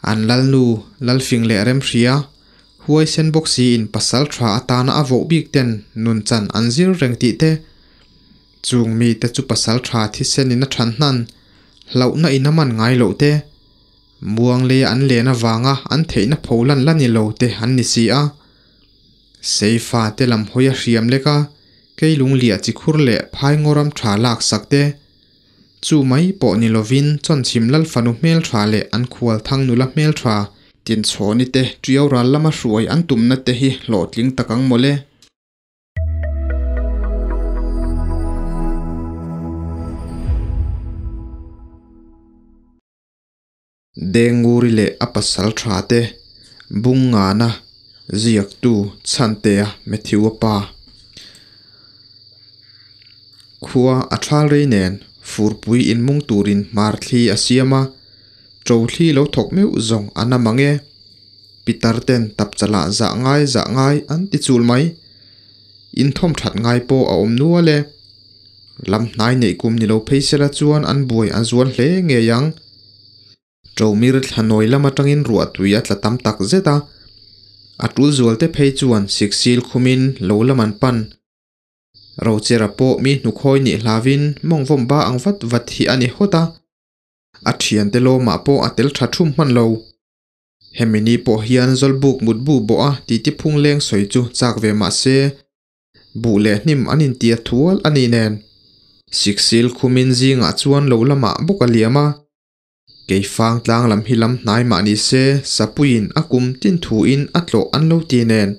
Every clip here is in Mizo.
An lalnu, lalfing leh remhria, huaisen bawk siin pasal tha atana a voh bik ten nun chan an zir reng tih te, chung mite chu pasal tha thisen in a than hnan hlauhna in a man ngai loh te, muang lei an len avanga an theihna pho lan la ni lo te an ni si a. Seifa te lam hawi a hriam lek a, keilung liah chi khur leh phai ngawram tha lak sak te, Chu mai pawh ni lovin Chawnchhim Lal fanu hmeltha leh an khual thang nula hmeltha Tinchhawni te Tiau ral lama hruai an tumna te hi hlawhtling tak ang mawle. Denguri leh a pasal tha te Bungngana ziaktu Chhantea Matthew-a pa. Khua a thal rei nen furpui inmung turin hmar thli a siam a, ṭo thli lo thawk meuh zawng a na mang e. Pitar ten tapchalah zah ngai zah ngai an ti chul mai. Inthawm that ngai pawh a awm nual e. Lam hnai neih kum ni lo phei sela chuan an buai a zual hle ngei ang. Ṭomir thlanawi lam aṭangin ruah tui a tla tam tak zet a, a ṭul zualte phei chuan siksil khumin lo lam an pan. Rochera pawh mi hnukhawi nih hlauin mawngvawm ba ang vat vat hi a ni hawt a, a ṭhiante lawmah pawh a tel ṭha ṭhum hman lo. Hemi ni pawh hian Zawlbuk mutbu bawh a titi phungleng sawi chu chak ve mah se, Buh leh hnim an intia thual a nih nen. Siksil khumin zingah chuan lo lamah bawk a liam a. Keifang tlang lam hi lam hnai mah ni se Sapuiin a kum tin thuin a tlawh an lo ti nen.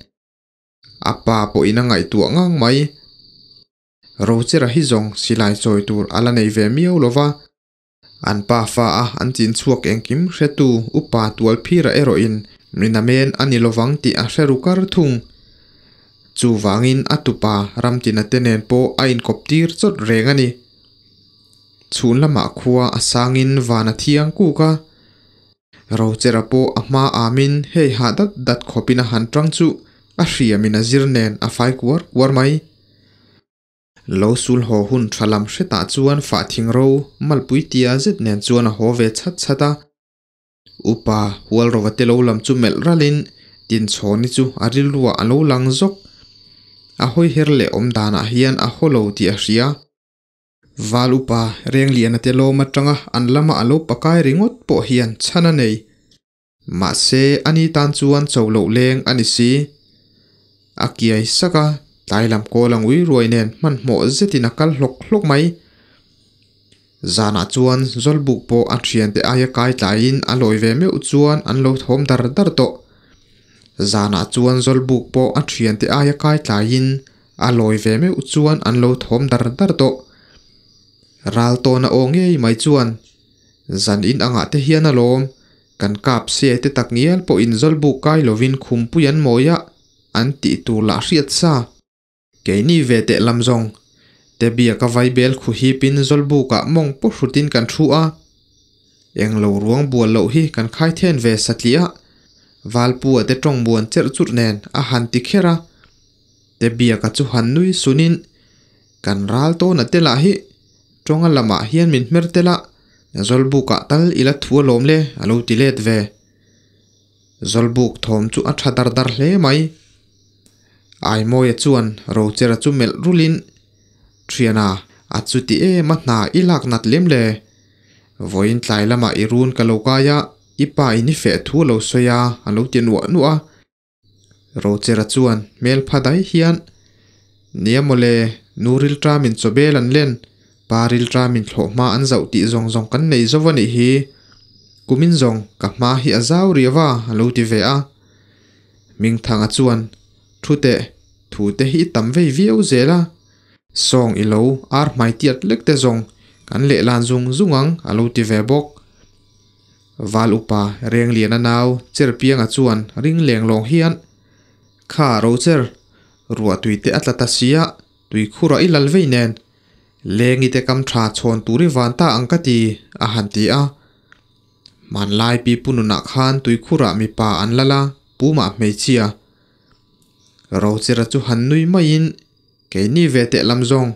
A pa pawhin a ngaihtuah ngang mai. Rochera hi zawng silai chawi tur a la nei ve miau lo va. An pa fa a an chin chhuak engkim hretu upa Tualphira erawhin minamen a ni lovang tih a hre ru kar thung. Chuvangin a tupa Ramtina te nen pawh a inkawp tir chawt reng a ni. Chhun lamah khua a sangin van a thiang kuk a. Rochera pawh a hma amin hei hah dat dat khawpin a han tang chu a hriamin a zir nen a fai kuar kuar mai. Lo sul haw hun tha lam hretah chuan fah thing ro malpui tia zet nen chuan a haw ve chhat chhat a. Upa Hualrova te lo lam chu melh ralin Tinchhawni chu a rilruah a lo lang zawk. A hawi her leh awm danah hian a haw lo tih a hria. Val upa Rengliana te lawm atanga an lama a lo pakai ringawt pawh hian chhan a nei. Mahse, ani tan chuan cho loh leng a ni si. A kiai sak a, tlai lam kawl ang ui ruai nen hmanhmawh zetin a kal hlawk hlawk mai. Zanah chuan Zawlbuk pawh a thiante aia kai tlaiin a lawi ve meuh chuan an lo thawm dar dar tawh. Zanah chuan Zawlbuk pawh a thiante aia kai tlaiin a lawi ve meuh chuan an lo thawm dar dar tawh. Ral tawna aw ngei mai chuan zan in angah te hian alawm Kan kap se te tak ngial pawh in zawlbuk kai lovin khumpui an mawi a, an tih tur lah hriat sa. Keini ve teh lam zawng te biak a vaibel khu hipin zawlbukah mawng paw hrutin kan thu a. Englo ruang bual loh hi kan khai then ve satliah a, Valpua te tawng muan cherh churh nen a han ti kher a. Te biaka chu han nui sunin kan ral tawn a te lah hi Tawnga lamah hian min hmer tel a, Zawlbukah tal i la thu alawm le, a lo ti let ve. Zawlbuk thawm chu a tha dar dar hle mai. Aimawia chuan Rochera chu melh rulin, Thiana, a chuti em a hna i lak nat lem le? Vawiin tlai lamah i run ka lo kai a, i pa in i feh thu a lo sawi a, a lo ti nuah nuah a. Rochera chuan hmel pha dai hian, Nia mawle, nu rilṭamin chawbel an len, pa rilṭamin thlawhhma an zauh tih zawng zawng kan nei zo a nih hi. Kumin zawng ka hma hi a zau riau a, a lo ti ve a. Hmingthanga chuan, Thu teh, thu te hi i tam vei viau zel a. Sawng i lo ar hmai tiat lek te zawng kan lehlan zung zung ang, a lo ti ve bawk. Val upa Rengliana nau Cherpianga chuan ring leng lawng hian, Kha Rocher, ruah tui te a tla ta sia, tui khurah i lal vei nen, lengi te kam tha chhawn tur i van ta ang ka ti, a han ti a. Hmanlai pi pu nunah khan tui khurah mipa an lal a, pumah hmeichhia. Rochera chu han nui maiin, Keini ve teh lam zawng,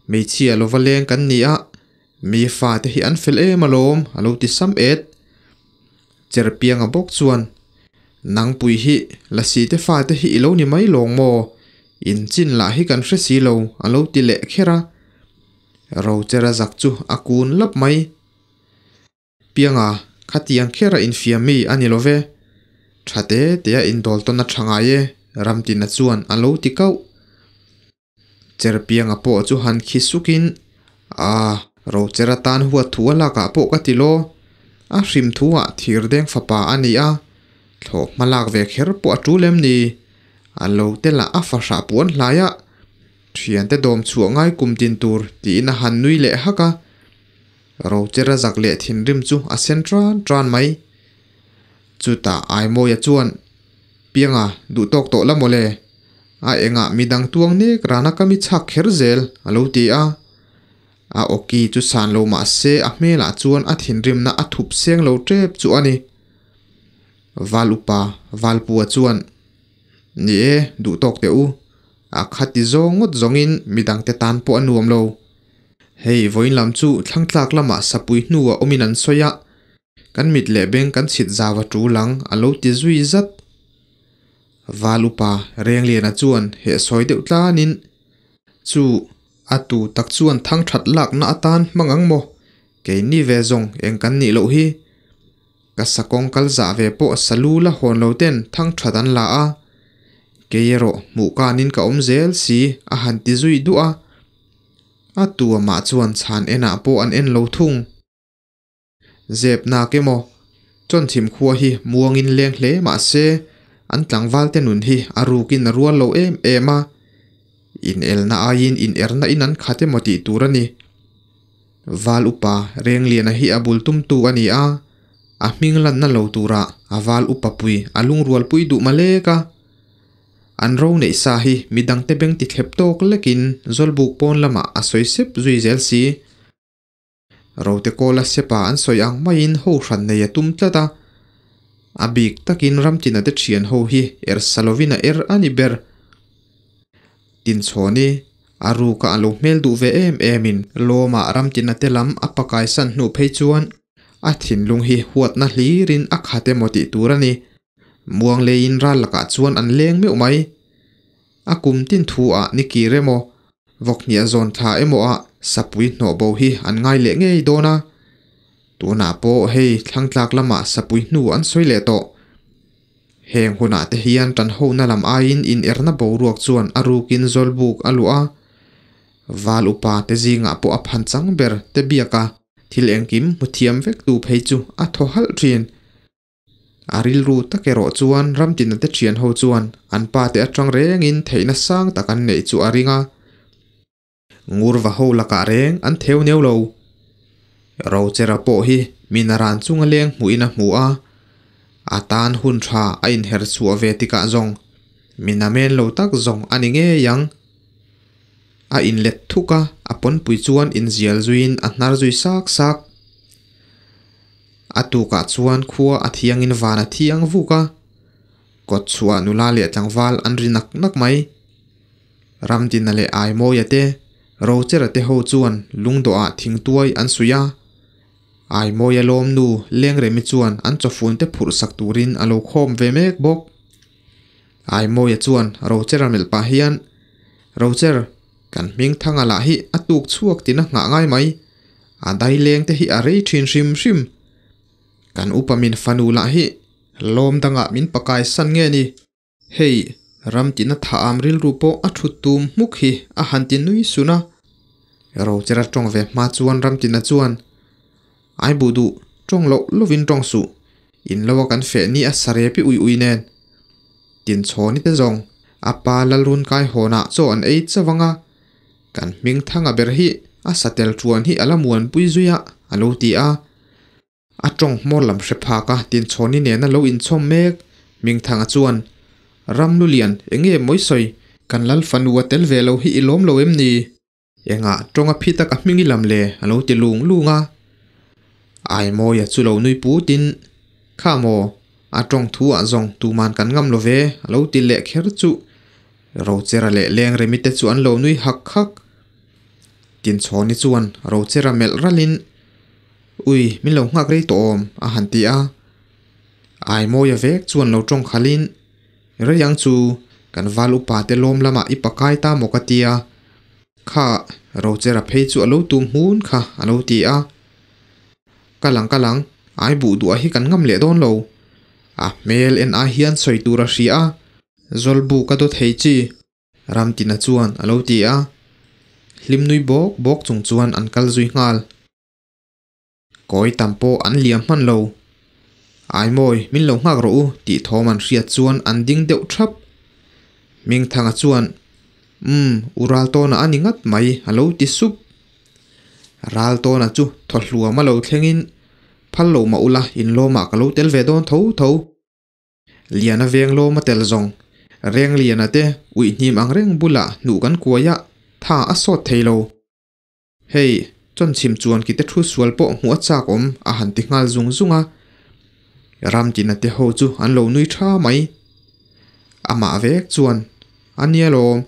hmeichhia lova leng kan ni a, Mi fate hi an fel em alawm, a lo ti sam et. Cherpianga bawk chuan, Nangpui hi Lasi te fate hi i lo ni mai lawng maw? In chin lah hi kan hre si lo, a lo ti leh kher a. Rochera zak chu a kun lap mai. Pianga, khatiang khera infiam mi a ni lo ve. Tha te tea indawl tawn a tha ngai e, Ramtina chuan a lo ti kauh. Cherpianga pawh chu han khi sukin, A, Rochera tan huat thu a lakah pawh ka ti law. A hrim thuah thirdeng fapa a ni a, thlawh hma lak ve kher pawh a tul em ni? A lo tel ah a fahrah puan hlai a, thiante dawm chhuah ngai kum tin tur tiin a han nui leh hak a. Rochera zak leh thinrim chu a sen tran tran mai. Chutah Aimawia chuan, Pianga, duh tawk tawh la mawle. A engah midang tuang nek rana ka mi chhak kher zel, a lo ti a. A awki chu san lo mah se a hmelah chuan a thinrimna a thup seng lo tep chu a ni. Val upa Valpua chuan, Ni e, duh tawk teh u. A khati zawng ngawt zawngin midangte tan pawh a nuam lo. Hei vawiin lam chu thlangtlak lamah sapui hnuah awmin an sawi a, kan mit leh beng kan chhit zau a tul ang, a lo ti zui zat. Val upa Rengliana chuan heh sawi deuh tlanin, Chu, a tu tak chuan thang that lakna atan hmang ang maw? Keini ve zawng eng kan nih loh hi. Ka sakawng kal zah ve pawh salu la hawn lo ten thang that an la a, kei erawh hmuh kanin ka awm zel si a han ti zui duah a. A tu amah chuan chhan enah pawh an en lo thung. Zep nak emaw, Chawnchhim khua hi muangin leng hle mah se an tlangval te nun hi a rukin a rual lo em em a, inelna aiin inerna in an khat emaw tih tur a ni. Val upa Rengliana hi a bul tumtu a ni a, a hming lanna lo turah a val upa pui a lungrualpui duh malek a. An ro neih sa hi midangte beng ti thlep tawk lekin Zawlbuk pawn lamah a sawi sep zui zel si. Rote kawla sepa an sawi ang maiin ho hran nei a tum tlat a, a bik takin Ramtina te thian ho hi er sa lovin a er a ni ber. Tinchhawni, a ruka a lo hmel duh ve em emin Lawma Ramtina te lam a pakai san hnu phei chuan a thinlung hi huatna hlirin a khat emaw tih tur a ni. Muang leiin ral lakah chuan an leng meuh mai. A kum tin thu ah ni kir emaw, vawkhniah zawn thla emaw ah sapui hnawh bo hi an ngai leh ngei dawn a. Tunah pawh hei thlangtlak lamah sapui hnu an sawi leh tawh. Heng hunah te hian tan hona lam aiin inerna boruak chuan a rukin Zawlbuk a luah a. Val upa te zingah pawh a phan chang ber te biak a, thil engkim hmu thiam vek tu phei chu a thaw halh thin. A rilru tak erawh chuan Ramtina te thian ho chuan an pa te atang rengin theihna sang tak an neih chu a ring a. Ngurva ho lakah reng an theu neu lo. Rochera pawh hi min a ran chunga leng hmuhin a hmu a, a tan hun tha a inher chhuah ve tikah zawng min a men lo tak zawng a ni ngei ang. A inlet thuk a, a pawnpui chuan inzial zuiin a hnar zui sak sak. A tukah chuan khua a thiangin van a thiang vuk a, kawt chhuah nula leh tlangval an ri nak nak mai. Ramdina leh Aimawia te, Rochera te ho chuan lungdawhah thingtuai an suih a. Aimawia lawmnu Lengremi chuan an chawfun te phurh sak turin a lo khawm ve mek bawk. Aimawia chuan Rochera melh pah hian, Rocher, kan hming thanga lah hi a tuk chhuak tina nghah ngai mai. A dai leng te hi a rei thin hrim hrim. Kan upa min fanu lah hi lawm dangah min pakai san nge ni? Hei, ram tina tha am rilru pawh a thut tum hmuk hi a han ti nui sun a. Rochera tawng ve hma chuan ram tina chuan, Ai buh duh, tawng loh lovin tawng suh. In lo a kan feh ni a sarepi ui ui nen. Tinchhawni te zawng, a pa Lalrun kai hawnah chaw an ei chauh ang a. Kan hming thanga ber hi a satel thuan hi a la muanpui zui a, a lo ti a. A tawng hmawr lam hre phak a Tinchhawni nena lo inchhawm mek Hmingthanga chuan, Ram Lulian, enge mawi sawi, kan lal fanu a tel ve lo hi i lawm lo em ni? Engah tawng a phit a ka hming i lam le? a lo ti lung lung a. Aimawia chu lo nui putin, Kha maw, a tawng thu ah zawng tuman kan ngam lo ve, a lo ti leh kher chu. Rochera leh Lengremi te chu an lo nui hak hak. Tinchhawni chuan Rochera melh ralhin, Ui, min lo nghak rei tawh awm, a han ti a. Aimawia vek chuan lo tawng khalhin, Rei ang chu, kan val upa te lawm lamah i pakai ta maw ka tia. Kha, Rochera phei chu a lo tum hmun kha a lo ti a. Kal ang kal ang, ai buh duah hi kan ngam leh dawn lo. A hmel en ai hian sawi tur a hria a, Zawlbu ka dawt thei chi. Ramtina chuan a lo ti a. Hlim nui bawk bawk chung chuan an kal zui nghal. Kawi tam pawh an liam hman lo. Aimawi, min lo nghak rawh u tih thawm an hriat chuan an ding deuh thap. Mingthanga chuan, Umm, u Raltawna a ni ngat mai a lo ti sup. Raltawna chu thaw hluam a lo thlengin, Phal lo mah ula, inlawmah ka lo tel ve dawn tho tho. Liana veng lawm a tel zawng. Reng Liana te uih hnim ang reng bulah hnuh kan kuai a, tha a sawt thei lo. Hei, chawnchhim chuan ki te thu sual pawh hmuh a chak awm a han ti nghal zung zung a. Ramtina te ho chu an lo nui tha mai. Amah vek chuan, A nia lawm,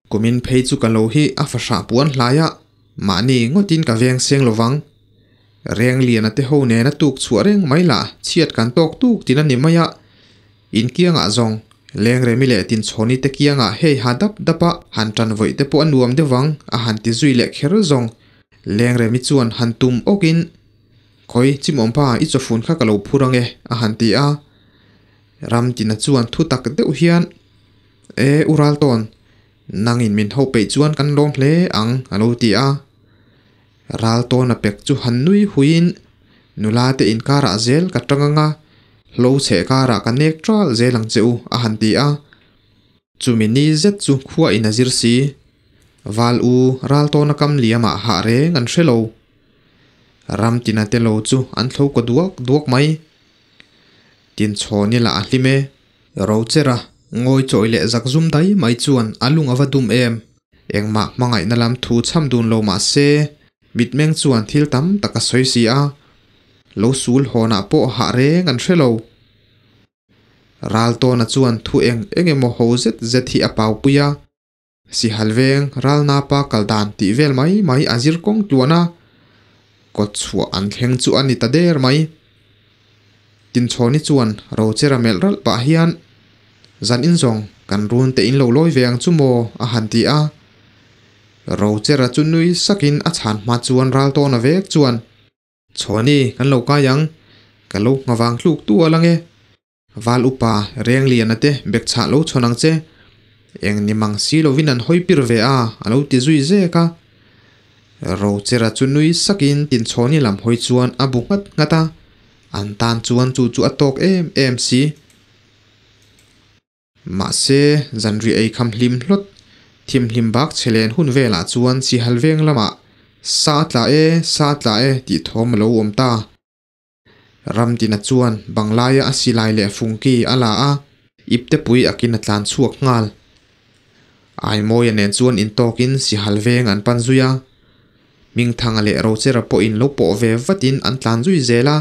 kumin phei chu ka lo hi a fahrah puan hlai a, mahni ngawtin ka veng seng lovang. Rengliana te ho nena tuk chhuah reng mai lah chhiat kan tawk tuk tin a ni mai a, in kiangah zawng Lengremi leh Tinchhawni te kiangah hei ha dap dap a han tan vawih te pawh a nuam deuh ang a han ti zui leh kher zawng. Lengremi chuan han tum awkin, Khawi chimawmpa i chawfun kha ka lo phur ang e a han ti a. Ramtina chuan thu tak deuh hian, E u Raltawn, nangin min ho peih chuan kan lawm hle ang a lo ti a. Ral tawn a pek chu han nui huiin nula te inkarah zel ka tang anga, hlo chheh karah ka nek ṭal zel ang che u a han ti a. Chumi ni zet chu khua in a zir si. Val u ral tawn a kam liamah hah reng an hre lo. Ram tina te lo chu an thlo kaw duak duak mai. Tinchhawn ila a hlim e. Rochera ngawi chawi leh zak zum dai mai chuan a lung a va dum em. Engmah hmangaihna lam thu chham dun lo mah se, mitmeng chuan thil tam tak a sawi si a, lo sul hawnah pawh hah reng an hre lo. Raltawna chuan thu eng eng emaw ho zet zet hi a paupui a, Sihal veng Ralnapa kal dan tih vel mai mai a zir kawng tluan a, kawt chhuah an thleng chu a ni ta der mai. Tinchhawni chuan Rochera melh ralh pah hian, Zan in zawng kan run te in lo lawi ve ang chu maw? a han ti a. Rochera chu nui sakin a chhan hma chuan ral tawn a vek chuan, Chhawni kan lo kai ang, ka lo nghavang tluk tu a lang e. Val upa Rengliana te bek chhah lo chhawn ang che. Eng ni mang si lovin an hawi pir ve a, a lo ti zui zek a. Rochera chu nui sakin Tinchhawni lam hawi chuan a bu nghat nghat a, an tan chuan chu chu a tawk em em si. Mahse, zanriah ei kham hlim hlawt, thimhlim bak chhe len hun velah chuan Sihal veng lamah, Sa tla e, sa tla e tih thawm a lo awm ta. Ramtina chuan Banglaia a silai leh fungki a la a, iptepui akin a tlan chhuak nghal. Aimawia nen chuan intawkin Sihal veng an pan zui a. Hmingthanga leh Rochera pawhin lo pawh ve vatin an tlan zui zel a.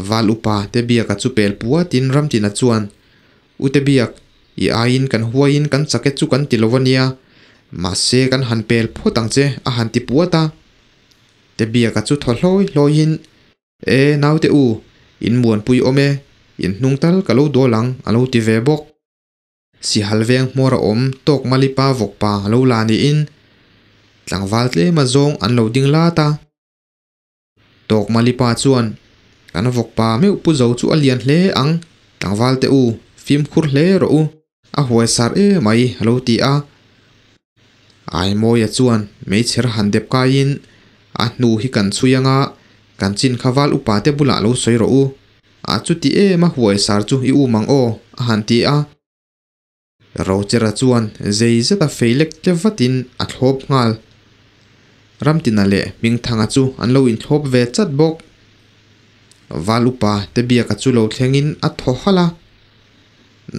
Val upa Tebiaka chu pel puatin Ramtina chuan, U Tebiak, i aiin kan huaiin kan chake chu kan ti lo a nia, mahse kan han pel phawt ang che a han ti puat a. Tebiaka chu thaw hlawi hlawiin, E naute u, in muanpui awm e, in hnung tal ka lo dawl ang a lo ti ve bawk. Sihal veng hmawr a awm tawk Malipa vawkpa a lo la niin tlangval tlema zawng an lo ding lat a. Tawk Malipa chuan, Kan vawkpa meuh pu zo chu a lian hle ang, tlangval te u, fimkhur hle rawh u, a huai sar emai a lo ti a. Aimawia chuan meichher han dep kaiin, A hnu hi kan chhui anga, kan chin kha val upa te bulah lo sawi rawh u. A chuti em a huai sar chu i um ang aw, a han ti a. Rochera chuan zei zeta fei lek tle vatin a thlawp nghal. Ramtina leh Hmingthanga chu an lo inthlawp ve chat bawk. Val upa te biaka chu lo thlengin a thaw halh a.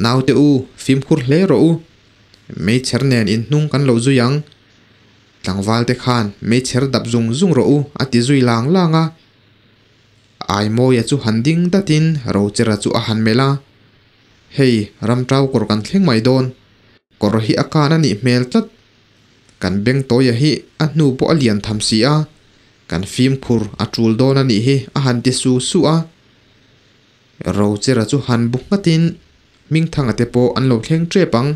Naute u, fimkhur hle rawh u. Meichher nen inhnung kan lo zui ang. Tlangval te khan meichher dap zung zung rawh u a ti zui lang lang a. Aimawia chu han ding datin Rochera chu a han melh a. Hei, ramṭau kawr kan thleng mai dawn. Kawr hi a kan a nih hmel tlat. Kan beng tawia hi a hnu pawh a lian tham si a, kan fimkhur a ṭul dawn a nih hi a han ti su su a. Rochera chu han bu nghatin Hmingthanga te pawh an lo thleng tep ang,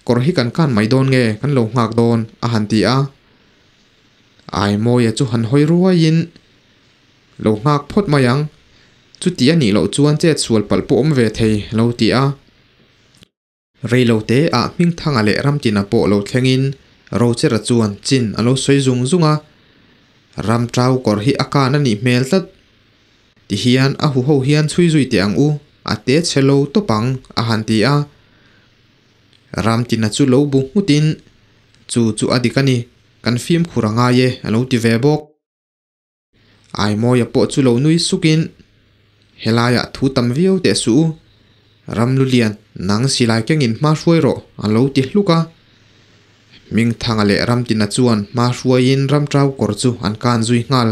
kawr hi kan kan mai dawn nge kan lo nghak dawn a han ti a. Aimawia chu han hawi ruaiin lo nghak phawt mai ang, chuti a nih loh chuan chet sual palh pawh awm ve thei lo ti a. Reilo te ah Hmingthanga leh Ramtina pawh lo thlengin Rochera chuan chin a lo sawi zung zung a, Ramṭau kawr hi a kan a nih hmel tlat. Ti hian a huho hian chhui zui teh ang u, a te chhe lo tawp ang, a han ti a. Ramtina chu lo bu nghutin, Chu chu a dik a ni, kan fimkhur a ngai e, a lo ti ve bawk. Aimawia pawh chu lo nui sukin, Helaiah thu tam viau teh suh u, Ramlulian, nang silai kengin hma hruai rawh, a lo ti hluk a. Hmingthanga leh Ramtina chuan hma hruaiin Ramṭau kawr chu an kan zui nghal.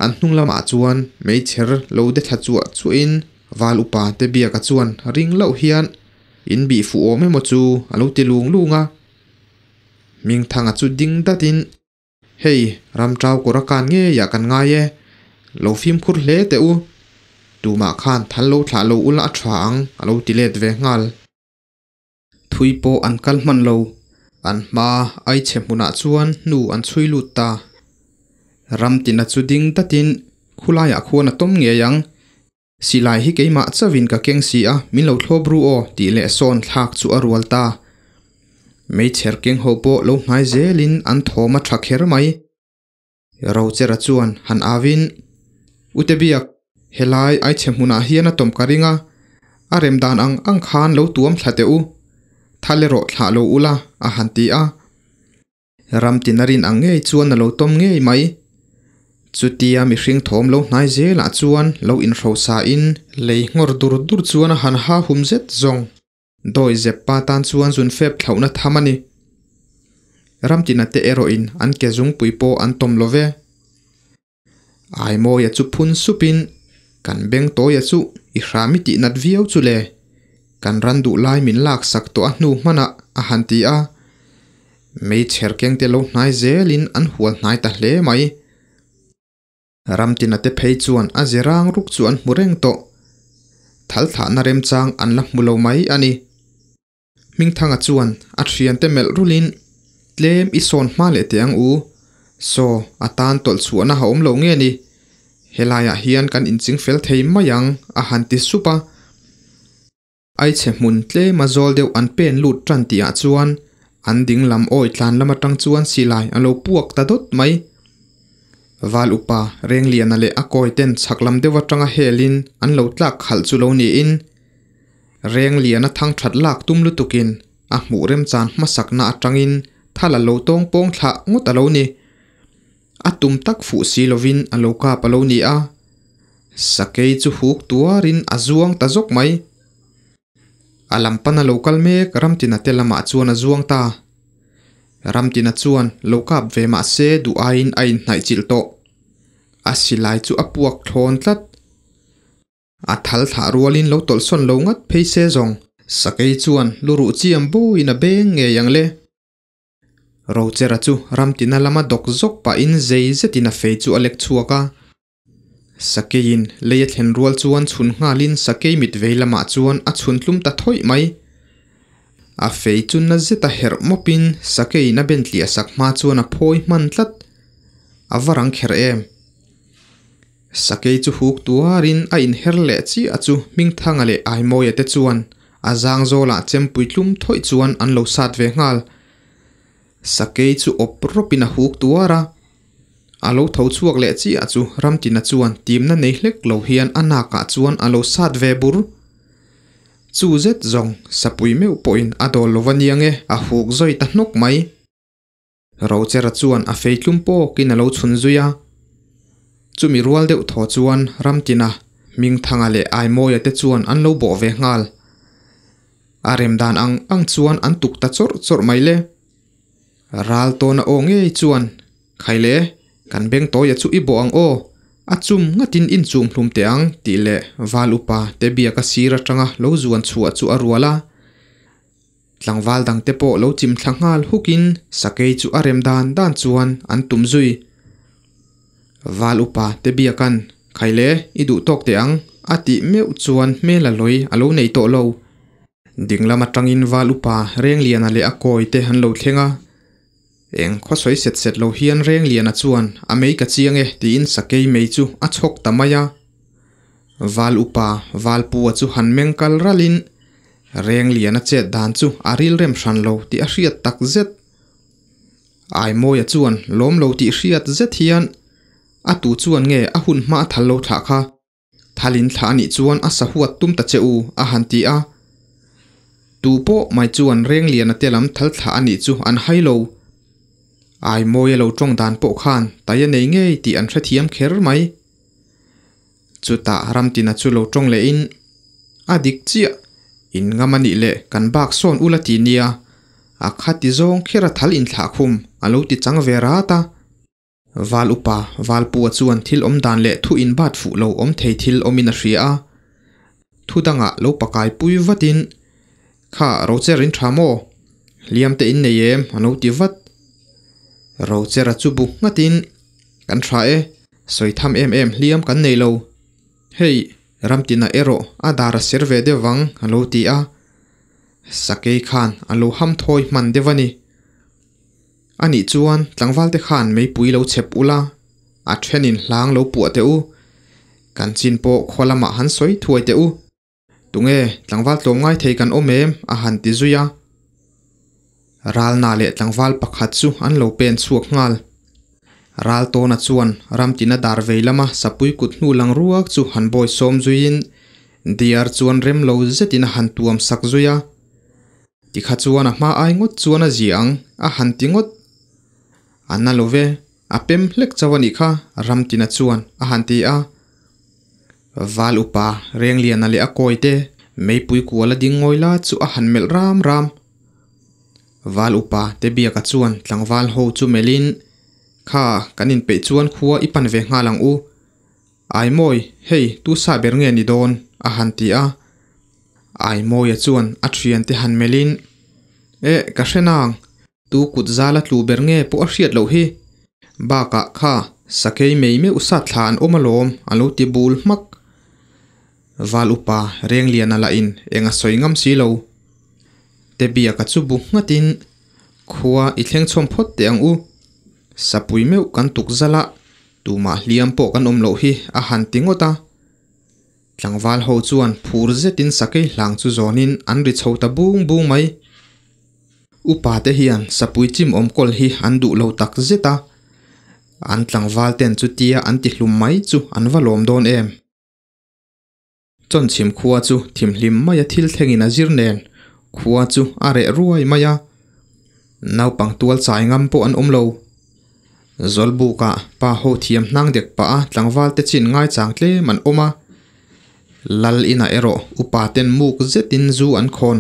An hnung lamah chuan meichher lo de thla chuah chuahin Val upa te biaka chuan ring loh hian in bih fuh awm emaw chu a lo ti lung lung a. Hmingthanga chu ding datin, Hei, Ramṭau kawr a kan ngeiah kan ngai e, lo fimkhur hle teh u. Tumah khan thal lo thlah lo ula a ṭha ang a lo ti let ve nghal. Thui pawh an kal hman lo. An hma aichhe hmunah chuan hnu an chhui lut ta. Ramtina chu ding datin khulaiah khuan a tawm ngei ang. Silai hi keimah chauhin ka keng si a, min lo thlawp ru aw tih leh sawn thlak chu a rual ta. Meichher keng ho pawh lo hnai zelin an thawm a tha kher mai. Rochera chuan han avin, Utebiak, helai aichhe hmunah hian a tawm ka ring a, a rem dan ang ang khan lo tuam thla teh u, thal erawh thlah lo ula, a han ti a. Ramtin a rin ang ngei chuan a lo tawm ngei mai. Chutia mihring thawm lo hnai zelah chuan lo inhrosa in lei nghawr dur dur chuan a han ha hum zet zawng. Dawi zep pa tan chuan zun fep thlauhna tham a ni. Ramtina te erawhin an ke zungpui pawh an tawm lo ve. Aimawia chu phun supin, Kan beng tawia chu i hram i tih nat viau chu le. Kan ran duh lai min lak sak tawh a hnu hmanah a han ti a. Meichher kengte lo hnai zelin an hual hnai ta hle mai. Ramtina te phei chuan a ze rang ruk chu an hmu reng tawh. Thal thlahna remchang an la hmu lo mai a ni. Hmingthanga chuan a thiante melh rulin, Tlem i sawn hma leh teh ang u. Saw, a tan tawlh chhuahna a awm lo nge ni? Helaiah hian kan inching fel thei mai ang, a han ti sup a. Aichhe hmun tlema zawl deuh an pen lut tan tihah chuan an ding lam awi tlan lam atang chuan silai a lo puak ta dawt mai. Val upa Rengliana leh a kawi ten chhak lam deuh atanga helin an lo tlak khalh chu lo niin Rengliana thang that lak tum lutukin a hmuh remchan hmasakna atangin thal a lo tawng pawng thlah ngawt a lo ni. A tum tak fuh si lovin a lo kap a lo ni a, sakei chu huk tuarin a zuang ta zawk mai. A lam pana lo kal mek Ramtina te lamah chuan a zuang ta. Ramtina chuan lo kap ve mah se duh aiin a inhnaih chilh tawh. A silai chu a puak thlawn tlat. A thal thlah rualin lo tawlhsawn lo ngat phei se zawng. Sakei chuan luruh chiam bawiin a beng ngei ang le. Rochera chu Ramtina lama dawk zawk pahin zei zetin a fei chu a lek chhuak a. Sakeiin lei a thlen rual chuan chhun nghalin sakei mit vei lamah chuan a chhun tlum ta thawih mai. A fei chu na zeta herh mawpin sakeiin a ben tliah sak hma chuan a phawi hman tlat. A va rang kher em. Sakei chu huk tuarin a inher leh chiah chu Hmingthanga leh Aimawia te chuan a zang zawlah chempui tlum thawih chuan an lo sat ve nghal. Sakei chu awp rawpin a huk tuar a, a lo tho chhuak leh chiah chu Ramtina chuan timna nei hlek lo hian a nakah chuan a lo sat ve bur. Chu zet zawng sapui meuh pawhin a dawl lo va niang e, a huk zawi ta hnawk mai. Rochera chuan a fei tlum pawkin a lo chhun zui a. Chumi rual deuh thaw chuan Ramtina, Hmingthanga leh Aimawia te chuan an lo bawh ve nghal. A rem dan ang ang chuan an tuk ta chawrh chawrh mai le. Ral tawna aw ngei chuan, Khaile, kan beng tawia chu i bawh ang aw, a chum ngatin inchum hlum teh ang tih leh Val upa te biaka sir atanga lo zuan chhuah chu a rual a. Tlangval dangte pawh lo chim thla nghal hukin sakei chu a rem dan dan chuan an tum zui. Val upa te biakan, Khaile, i duh tawk teh ang, A tih meuh chuan hmel a lawi a lo nei tawh lo. Dinglam atangin Val upa Rengliana leh a kawi te an lo thleng a. Eng khaw sawi set set lo hian Rengliana chuan a mei ka chiang e tiin sakei mei chu a chhawk ta mai a. Val upa Valpua chu han meng kal ralin Rengliana chet dan chu a rilrem hran lo tih a hriat tak zet. Aimawia chuan lawm lo tih hriat zet hian a tu chuan nge a hun hma a thal lo thlah kha. Thalin thlah anih chuan a sahuat tum ta che u, a han ti a. Tu pawh mai chuan Rengliana te lam thal thlah anih chu an hai lo. Aimawia lo tawng dan pawh khan tai a nei ngei tih an hrethiam kher mai. Chutah Ramtina chu lo tawng lehin, A dik chiah, in ngam anih leh kan bak sawn ula ti nia, a khati zawng kher a thal inthlah khum a lo ti chang ve rat a. Val upa Valpua chuan thil awm dan leh thu inbat fuh lo awm thei thil awmin a hria a, thu dangah lo pakai pui vatin, Kha Rocher in tha maw? Hliam te in nei em? a lo ti vat. Rochera chu bu nghatin, Kan tha e, sawi tham em em hliam kan nei lo. Hei, Ramtina erawh a dar a ser ve deuh vang a lo ti a. Sakei khan a lo ham thawi hman deuh a ni. Anih chuan tlangvalte khan meipui lo chhep ula, a thenin hlang lo puah teh u. Kan chin pawh khaw lamah han sawi thuai teh u. Tunge tlangval tlawm ngai thei kan awm em? a han ti zui a. Ralna leh tlangval pakhat chu an lo pen chhuak nghal. Raltawna chuan ramtina dar vei lama sapui kut hnu lang ruak chu han bawi sawm zuiin diar chuan rem lo zetin a han tuam sak zui a. Tikha chuan a hma ai ngawt chuan a zia ang, a han ti ngawt. A na lo ve, a pem hlek chauh a nih kha, Ramtina chuan a han ti a. Val upa Rengliana leh a kawite meipui kual a ding ngawi la chu a han melh ram ram. Val upa Tebiaka chuan tlangval ho chu melhin, Kha, kan inpeih chuan khua i pan ve nghal ang u. Aimawi, hei, tu sa ber nge ni dawn? a han ti a. Aimawia chuan a thiante han melhin, Eh, ka hre nang, tu kut zala tlu ber nge pawh a hriat loh hi. Bakah kha, sakei mei meuh sat thla an awm alawm, a lo ti bul hmak. Val upa Rengliana lahin eng a sawi ngam si lo. Tebiaka chu bu nghatin, Khua i thleng chhawm phawt teh ang u. Sapui meuh kan tuk zala, tumah hliam pawh kan awm loh hi, a han ti ngawt a. Tlangval ho chuan phur zetin sakei hlang chu zawnin an ri chho ta bung bung mai. Upa te hian sapui chim awm kawl hi an duh lo tak zet a, an tlangval ten chutia an ti hlum mai chu an va lawm dawn em. Chawnchhim khua chu thimhlim maia thil thlengin a zir nen khua chu a reh ruai mai a, naupang tual chai ngam pawh an awm lo. Zawlbukah pa ho thiam hnang dek pah a tlangval te chin ngaichang tlem an awm a, Lal inah erawh upa ten muk zetin zu an khawn.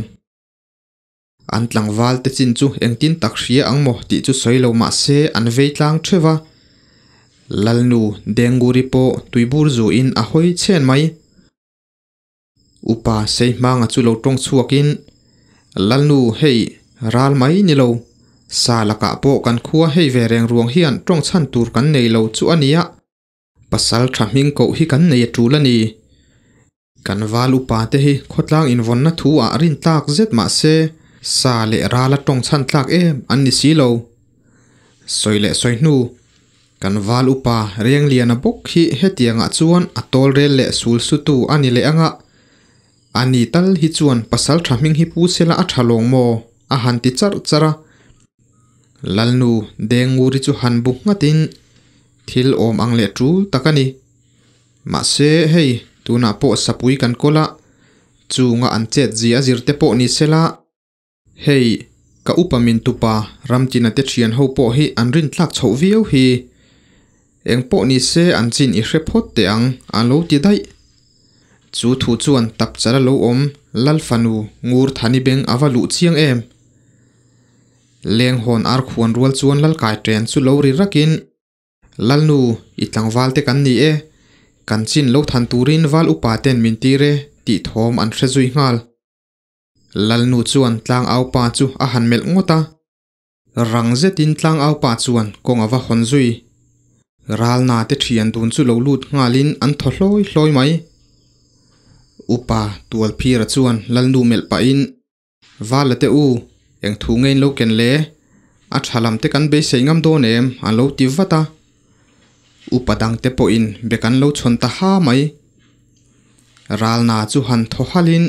An tlangval te chin chu engtin tak hria ang maw tih chu sawi lo mah se an vei tlang theuh a. Lalnu Denguri pawh tuibur zuin a hawi chhen mai. Upa Seihmanga chu lo tawng chhuakin, Lalnu hei ral mai ni lo, sa lakah pawh kan khua hei ve reng ruang hian tawng chhan tur kan nei lo chu a nia. Pasal tha hming koh hi kan nei a tul a ni. Kan val upa te hi khawtlang invawnna thu ah rin tlak zet mah se sa leh ral a tawng chhan tlak em an ni si lo. Sawi leh sawi hnu, kan val upa Rengliana bawk hi hetiangah chuan a tawl rel leh sul sutu a ni leh anga, a ni tal hi chuan pasal tha hming hi pu sela a tha lawng maw? a han ti charh charh a. Lalnu Dengnguri chu han bu nghatin thil awm ang leh tul tak a ni. Mahse hei tunah pawh sapui kan kawl a, chunga an chet zia a zir te pawh ni sela, hei ka upa min tupa Ramtina te thian ho pawh hi an rin tlak chhoh viau hi. Eng pawh ni se an chin i hre phawt teh ang a lo ti daih. Chu thu chuan tap chal a lo awm Lal fanu Ngur Thani beng a va luh chiang em. Lenghawn ar khuan rual chuan Lal kai ṭen chu lo ri rakin, Lalnu, i tlangval te kan ni e, kan chin lo than turin val upa ten min tir e, tih thawm an hre zui nghal. Lalnu chuan tlang au pa chu a han melh ngawt a. Rang zetin tlang au pa chuan kawng a va hawn zui. Ralna te ṭhian dun chu lo lut nghalin an thaw hlawi hlawi mai. Upa Tualphira chuan Lalnu melh pahin, Vala te u, eng thu nge in lo ken le? A tha lam te kan beisei ngam dawn em? A lo ti vat a. Upa dang te pawhin be kan lo chhawn ta ha mai. Ralna chu han thaw halhin,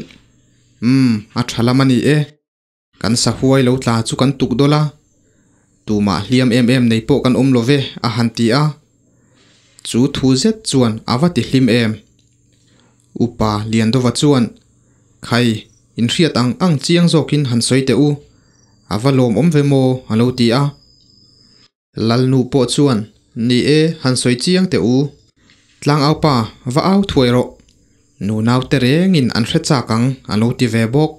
Umm, a tha lam a ni e. Kan sahuai lo tla chu kan tuk dawlh a, tumah hliam em em nei pawh kan awm lo ve, a han ti a. Chu thu zet chuan a va ti hlim em. Upa Liandova chuan, Khai, inhriat ang ang chiang zawkin han sawi teh u, a va lawmawm ve maw, a lo ti a. Lalnu pawh chuan, Ni e, han sawi chiang teh u. Tlangaupa, va au thuai rawh. Nunau te rengin an hre chak ang, a lo ti ve bawk.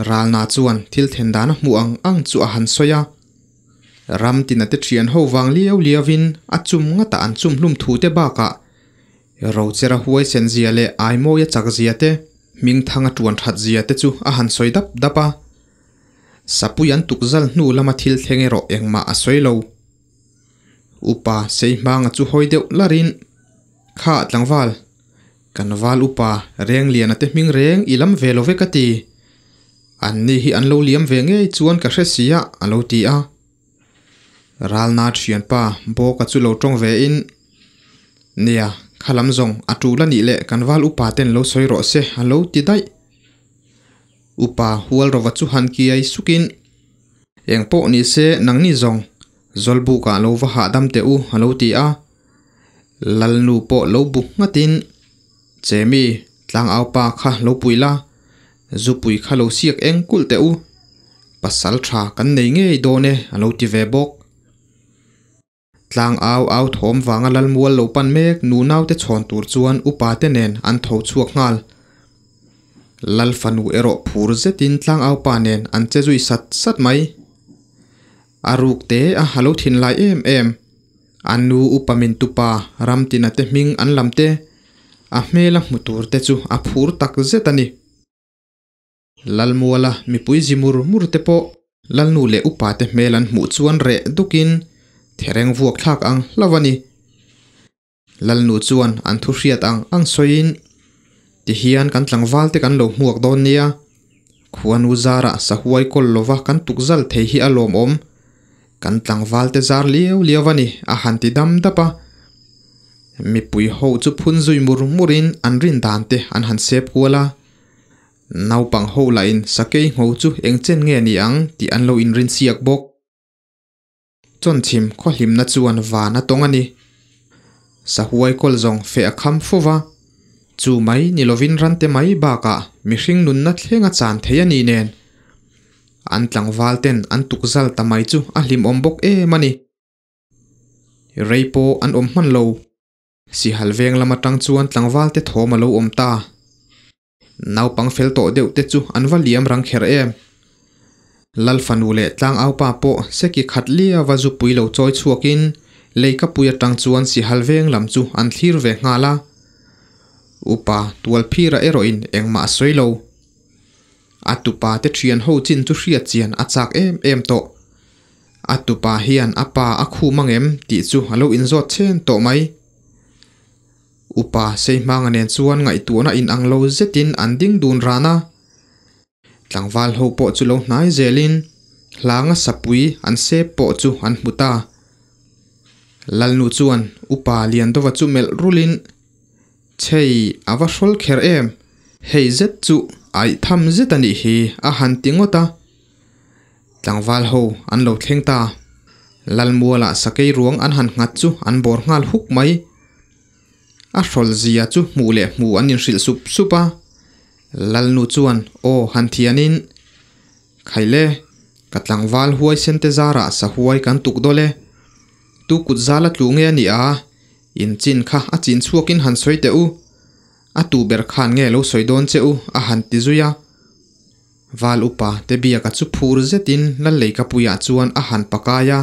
Ralna chuan thil then dan a hmuh ang ang chu a han sawi a. Ram tina te thian ho vang liau liauin a chum ngata an chum hlum thu te bakah Rochera huaisen zia leh Aimawia chak zia te, Hmingthanga tuan that zia te chu a han sawi dap dap a. Sapui an tuk zal hnu lama thil thleng erawh engmah a sawi lo. Upa Seihmanga chu hawi deuh larin, Kha tlangval, kan val upa Rengliana te hming reng i lam ve lo ve ka ti. An ni hi an lo liam ve ngei chuan ka hre sia, a lo ti a. Ralna thianpa Bawka chu lo tawng ve in, Nia, kha lam zawng a tul a nih leh kan val upa ten lo sawi rawh se, a lo ti daih. Upa Hualrova chu han kiai sukin, Eng pawh ni se nangni zawng Zawlbukah lo va hahdam teh u, a lo ti a. Lalnu pawh lo bu nghatin, Chemi, tlangaupa kha lo pui la, zupui kha lo siak eng kulh teh u, pasal tha kan nei ngei dawn e, a lo ti ve bawk. Tlang au au thawm vanga Lalmual lo pan mek nunaute chhawn tur chuan upa te nen an tho chhuak nghal. Lal fanu erawh phur zetin tlang au pa nen an che zui sat sat mai. A ruk te a ha lo thin lai em em. A nu upa min tupa Ramtina te hming an lam te, a hmela hmu tur te chu a phur tak zet a ni. Lalmuala mipui zi mur mur te pawh Lalnu leh upa te hmel an hmuh chuan reh dukin thereng vuak thlak ang hlauh a ni. Lalnu chuan an thu hriat ang ang sawiin, Tihian kan tlangval te kan lo hmuak dawn nia, khuanu zarah sahuai kawl lova kan tukzal thei hi a lawmawm, kan tlangval te zar liau liau a ni a han ti dam dap a. Mipui ho chu phun zui mur murin an rin dan te an han sep kual a. Naupang ho lahin sakei ngho chu eng chen nge ni ang tih an lo inrinsiak bawk. Chawnchhim khawhlimna chuan van a tawng a ni. Sahuai kawl zawng feh a kham fo va, chu mai ni lovin rante mai bakah mihring nunna thleng a chan thei a ni nen. An tlangval ten an tukzal ta mai chu a hlimawm bawk em a ni. Rei pawh an awm hman lo. Sihal veng lam atang chuan tlangval te thawm a lo awm ta. Naupang fel tawh deuh te chu an va liam rang kher em. Lal fanu leh tlangaupa pawh seki khat liava zupui lo chawi chhuakin leikapui atang chuan sihal veng lam chu an thlir ve nghal a. Upa Tualphira erawhin engmah a sawi lo. A tupa te thian ho chin chu hriat chian a chak em em tawh. A tupa hian a pa a khum angem tih chu a lo inzawt chhen tawh mai. Upa Seihmanga nen chuan ngaihtuahna inang lo zetin an ding dun ran a. Tlangval ho pawh chu lo hnai zelin hlanga sapui an sep pawh chu an hmu ta. Lalnu chuan Upa Liandova chu melh rulin, Chhei, a va hrawl kher em? Hei zet chu aih tham zet a nih hi, a han ti ngawt a. Tlangval ho an lo thleng ta. Lalmualah sakei ruang an han nghat chu an bawr nghal huk mai. A hrawl zia chu hmuh leh hmuh an inhrilh sup sup a. Lalnu chuan aw han thianin, Khaile, ka tlangval huaisen te zarah sahuai kan tuk dawlh e. Tu kut zal a tlu nge a nih a? In chin kha a chin chhuakin han sawi teh u. A tu ber khan nge lo sawi dawn che u a han ti zui a. Val upa te biaka chu phur zetin Lalleikapuiah chuan a han pakai a.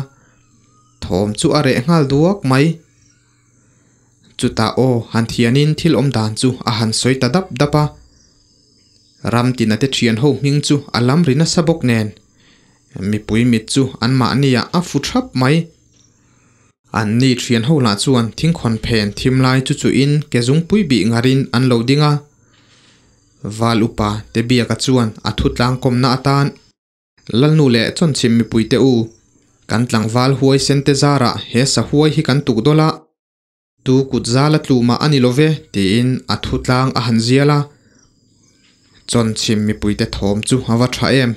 Thawm chu a reh nghal duak mai. Chutah aw han thianin thil awm dan chu a han sawi ta dap dap a. Ramtina te thian ho hming chu a lam ri nasa bawk nen mipui mit chu anmahniah a fu thap mai. Anni thian ho lah chuan thingkhawn phen thim lai chu chuhin ke zungpui bih ngarin an lo ding a. Val upa Tebiaka chuan a thu tlangkawmna atan, Lalnu leh Chawnchhim mipuite u, kan tlangval huaisen te zarah he sahuai hi kan tuk dawlh a, tu kut zala tlu mah a ni lo ve, tiin a thu tlang a han zial a. Chawnchhim mipuite thawm chu a va tha em.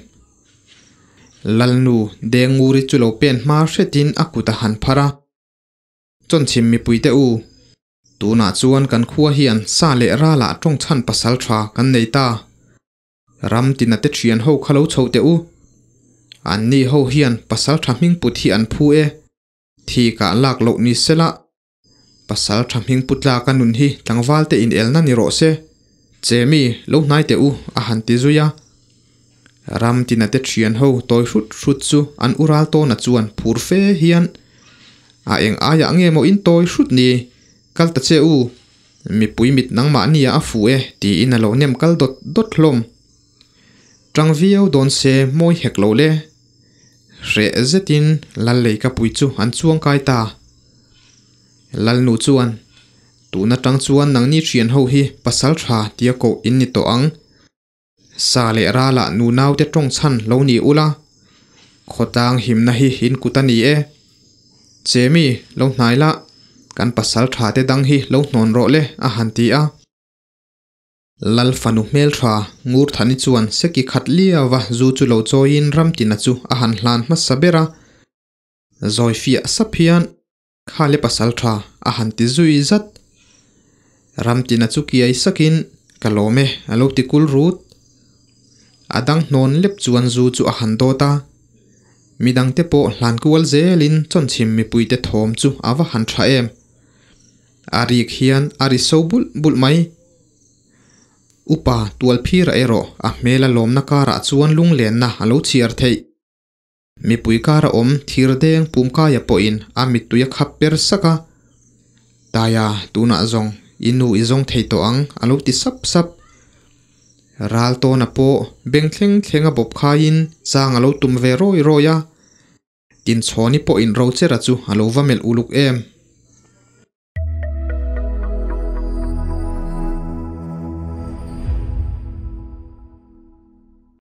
Lalnu Dengnguri chu lo pen hma hretin a kut a han phar a. Chawnchhim mipuite u, tunah chuan kan khua hian sa leh ralah tawngchhan pasal tha kan nei ta. Ram tina te thian ho kha lo chho teh u. Anni ho hian pasal tha hming put hi an phu e. Thi kah lak loh ni sela, pasal tha hming put tlaka nun hi tlangval te inelna ni rawh se. Che mi, lo hnai teh u, a han ti zui a. Ram tina te thian ho tawi hrut hrut chu an u ral tawna chuan phur fe hian, A eng aiah nge maw in tawi hrut ni? Kal ta che u, mipui mit nangmahnia a fuh e, tiin a lo nem kal dawt dawt hlawm. Tang viau dawn se mawi hek lo le. Hreh zetin Lal Leikapui chu an chuang kai ta. Lalnu chuan, Tun atang chuan nangni thian ho hi pasal tha tia koh in ni tawh ang. Sa leh ralah nunaute tawng chhan lo ni ula, khawtlang himna hi in kut a ni e. Che mi, lo hnai la, kan pasal tha te dang hi lo hnawn rawh le, a han ti a. Lal fanu hmeltha Ngurthani chuan seki khat liauva zu chu lo chawiin Ramtina chu a han hlan hmasa ber a. Zawi fiah sap hian Khale pasal tha a han ti zui zat. Ramtina chu kiai sakin Ka lawm e a lo ti kul rut. A dang hnawn lep chuan zu chu a han dawt a. Midangte pawh hlan kual zelin chawnchhim mipuite thawm chu a va han tha em. A rik hian a ri so bulh bulh mai. Upa Tualphira erawh a hmel a lawmna karah chuan lunglenna a lo chhiar theih. Mipui kara awm thir deng pumkaia pawhin a mittui a khap per sak a. Taia, tunah zawng i nu i zawng thei tawh ang a lo ti sap sap. Ral tawna pawh beng thleng thleng a bawp khaiin chang a lo tum ve rawi rawi a. Tinchhawni pawhin Rochera chu a lo va melh uluk em.